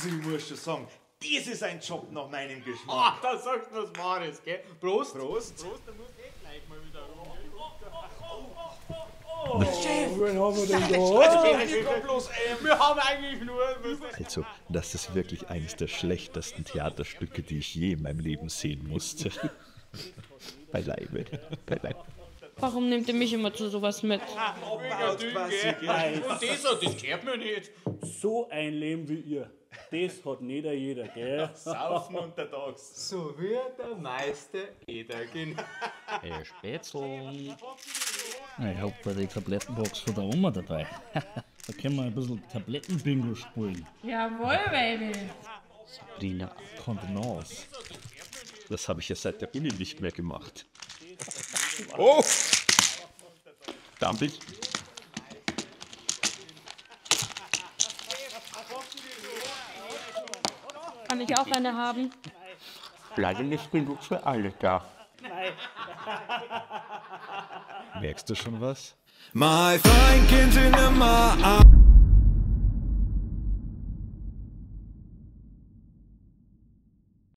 Also ich muss schon sagen, das ist ein Job nach meinem Geschmack. Ah, da sagst du was Wahres, gell? Prost! Prost! Prost, da musst du eh gleich mal wieder rum. Chef! Wen haben wir denn da? Wir haben eigentlich nur... Also, das ist wirklich eines der schlechtesten Theaterstücke, die ich je in meinem Leben sehen musste. Beileibe. Beileibe. Warum nimmt ihr mich immer zu sowas mit? Mega dünn, gell? Und das, das gehört mir nicht. So ein Leben wie ihr, das hat nicht jeder, gell? Saufen untertags. So wie der Meister Eder, genau. Hey, Spätzl. Ich hab da die Tablettenbox von der Oma dabei. Da können wir ein bisschen Tablettenbingo spielen. Jawohl, Baby. Sabrina Contenance. Das habe ich ja seit der Uni nicht mehr gemacht. Oh! Dampig. Kann ich auch eine haben? Leider nicht genug für alle da. Merkst du schon was? My Freund kennt sie nimmer.